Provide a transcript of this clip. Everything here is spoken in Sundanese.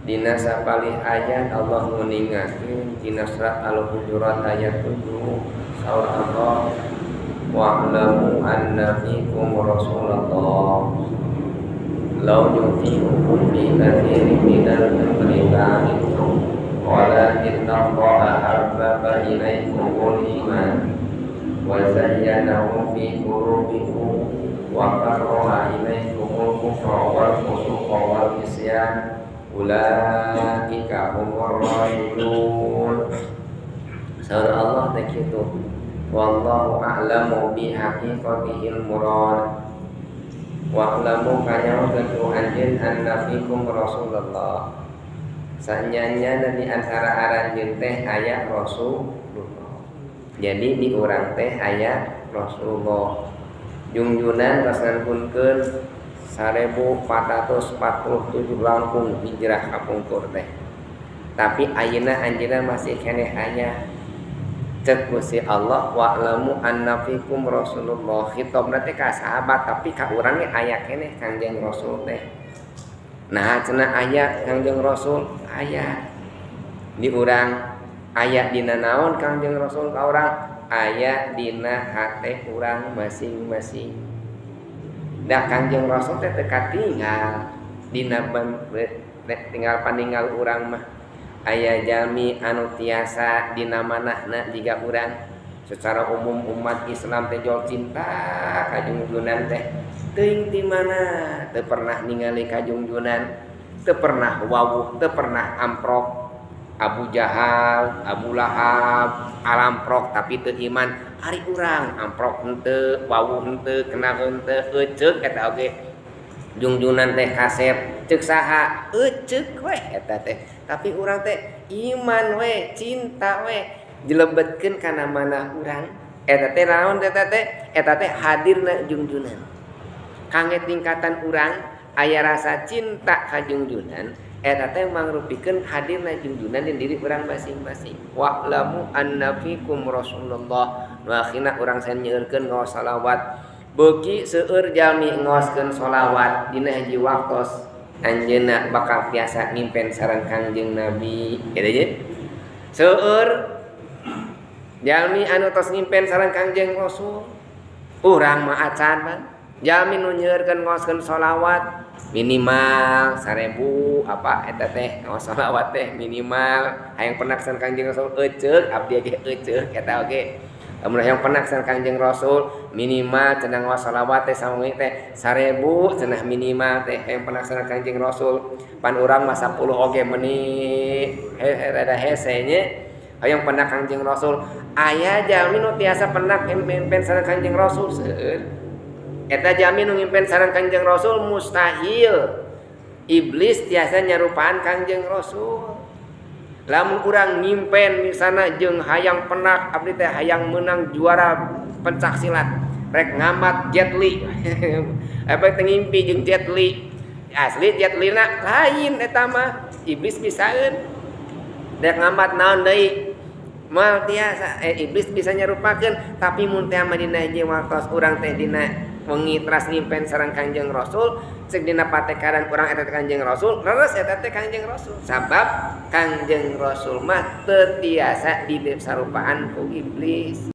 Dina sapalih ayat Allah nguningakeun dina surat Al-Hujurat ayat 7, saur Allah, wa'lamu anna fikum Rasulullah law yuti'ukum fi katsirin minal amri la'anittum walakinna Allaha habbaba ilaikumul iman wa zayyanahu fi qulubikum wa karaha ilaikumul kufra wal fusuqa wal isyan ulaika humur rasyidun. Saur Allah teh kitu, wallahu a'lamu bi haqiqatihil murad. Wa'lamu kanyahokeun ku anjeun anna fikum Rasulullah. Sanyanya di antara aranjeun teh aya Rasulullah. Jadi di urang teh aya Rasulullah. Jungjunan tos ngantunkeun 1447 langkung hijrah kapungkur teh. Tapi ayeuna anjeunna masih keneh aya. Cek Gusti Allah, wa'lamu anna fikum Rasulullah. Khitabna teh ka sahabat tapi ka urang ge aya keneh Kangjeng Rasul teh. Nah cenah aya Kangjeng Rasul, aya di urang, aya dina naon Kangjeng Rasul ka urang, aya dina hate urang masing-masing. Da Kangjeng Rasul teh teu katinggal dina tinggal paninggal urang mah. Aya jalmi anu tiasa dina manahna jiga urang. Secara umum umat Islam teh jol cinta ka jungjunan teh. Teuing ti mana teu pernah ningali ka jungjunan, teu pernah wawuh, teu pernah amprok. Abu Jahal, Abu Lahab alamprok tapi teu iman. Ari urang amprok henteu, wawuh henteu, kenal henteu, euceuk eta oge. Jungjunan teh kasep, ceuk saha? Euceuk we eta teh. Tapi urang teh iman we, cinta we, dilebetkeun kana manah urang. Eta teh naon eta teh? Eta teh hadirna jungjunan. Kangge tingkatan urang aya rasa cinta ka jungjunan, eta teh mangrupikeun hadirna jungjunan di diri urang masing-masing. Wa'lamu anna fikum Rasulullah. Nu akhirna urang saen nyeurkeun ngaos salawat. Beuki seueur jalmi ngaoskeun salawat dina hiji waktos anjeunna bakal tiasa ngimpen sareng Kangjeng Nabi. Kitu nya. Seueur jalmi anu tos ngimpen sareng Kangjeng Rasul, urang mah acan pan. Jalmi nu nyeurkeun ngaoskeun salawat minimal 1000 apa eta teh ngaos salawat teh minimal hayang penak sareng Kangjeng Rasul euceuk abdi ge euceuk eta oge. Lamun hayang penak sareng Kangjeng Rasul minimal cenah ngaos salawat teh sawengi teh 1000 cenah minimal teh hayang penak sareng Kangjeng Rasul. Pan urang mah 10 oge meuni rada hese nya. Hayang penak Kangjeng Rasul aya jalmi nu tiasa penak ngimpen sareng Kangjeng Rasul seueur. Eta jalmi nu ngimpen sareng Kangjeng Rasul mustahil iblis tiasa nyarupaan Kangjeng Rasul. Lamun urang ngimpen misalna jeung hayang penak abdi teh hayang meunang juara pencak silat rek ngamat Jet Li. Apa teh ngimpi jeung Jet Li. Asli Jet Li na lain eta mah iblis bisaeun. Rek ngamat naon deui? Moal tiasa iblis bisa nyarupakeun tapi mun teh mah dina hiji waktos urang teh dina wengi teras ngimpen sareng Kangjeng Rasul ceuk dina patekaran urang eta teh Kangjeng Rasul leres eta teh Kangjeng Rasul sabab Kangjeng Rasul mah teu tiasa disarupaan ku iblis.